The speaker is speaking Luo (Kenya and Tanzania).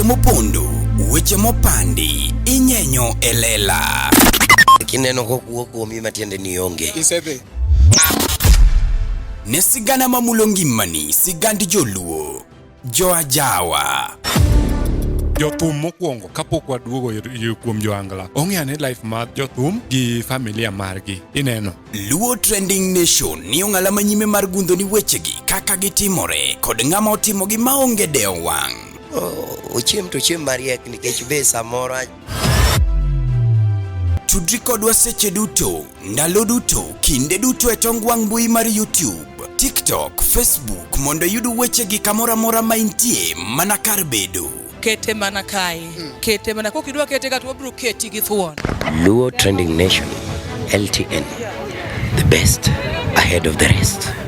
Weche mopondo, weche mopandi, inyenyo e lela. Kineno kokuo kuomi matiende ni onge. Isedhi. Ne sigana mamulo ngimani, sigand joluo, joajawa. Jothum mokwongo kapok waduogo kuom joangla ong'e ane life mar jothum gi familia margi ineno. Luo Trending Nation ni ong'ala manyime mar gundho ni wechegi kaka gitimore kod ng'ama otimogi maonge dewo wang'. Oh, ochiem to ochiem mariek nikech be samoro Tudri kodwa seche duto, ndalo duto, kinde duto e tong wang' mbui mar YouTube, TikTok, Facebook mondo iyud wechegi kamoro amora ma intie mana kar bedo. Kete mana kae. Kete mana kokidwa kete ka to wabiro keti gi thuon. Luo Trending Nation, LTN, the best ahead of the rest.